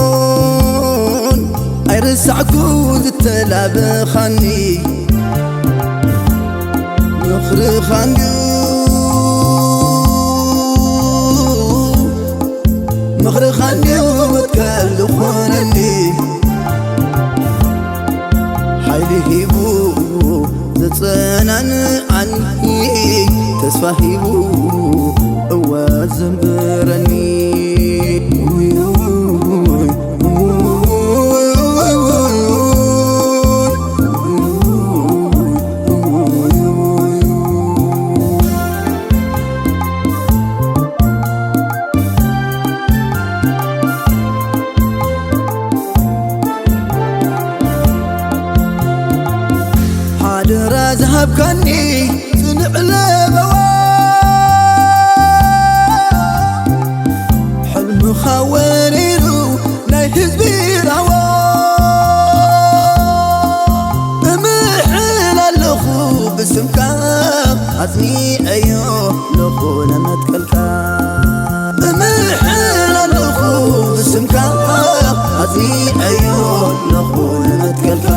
ኣይረሳዕኩዎን ኣይረሳዕኩ ዝተላበኻኒ ምኽርኻን ድዩ ምኽርኻን ድዩ መትከል ዝኾነኒ ሓይሊ ሂቡ ዘጸናንዓኒ ተስፋ ሂቡ እወ ዘንብረኒ ሓደራ ዝሃብካኒ ጽንዕ ለበዋ ሕልምኻ ወሪሩ ናይ ህዝቢ ራዋ እምሕል ኣለኹ ብስምካ ኣጽኒዐዮ ኣለኹ ንመትከልካ እምሕል ኣለኹ ብስምካ ኣጽኒዐዮ ኣለኹ ንመትከልካ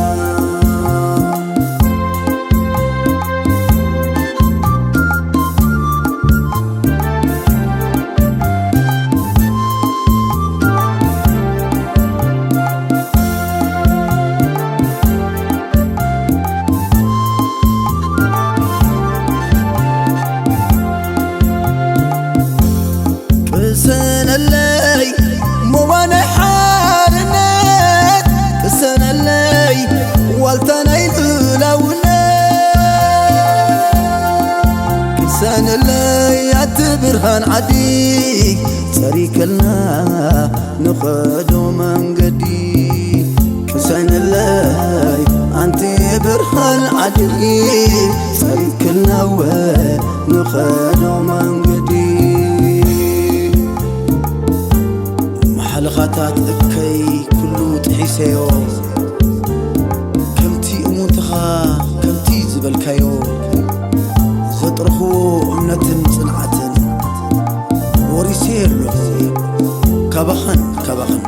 ቅሰነለይ ሞባናይ ሓርነት ቅሰነለይ ዋልታ ናይ ልላውነት ቅሰነለይ ኣቲ ብርሃን ዓዲ ጸሪከልና ንኸዶ መንገዲ ቅሰነለይ ኣንቲ ብርሃን ዓዲ ጸሪከልና ወ ንኸዶ መንገዲ መሓልኻታት እከይ ኩሉ ጥሒሰዮ ከምቲ እሙንትኻ ከምቲ ዝበልካዮ ዘጥረኽዎ እምነትን ጽንዓትን ወሪሰ ኣለኹ ካባኻን ካባኻን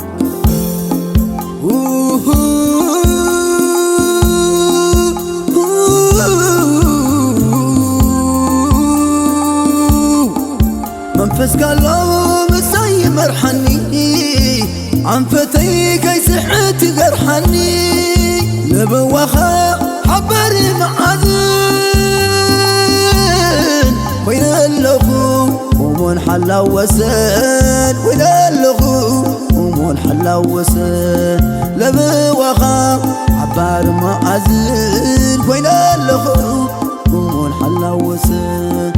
መንፈስካ ኣሎ ምሳይ ይመርሓኒ ኣንፈተይ ከይስሕት ይገርሓኒ ለበዋኻ ሓባሪ መዓዝን ኮይነ ኣለኹ እሙን ሓላወሰን ኮይነ ኣለኹ እሙን ሓላወሰን ለበዋኻ ሓባሪ መዓዝን ኮይነ ኣለኹ እሙን ሓላወሰን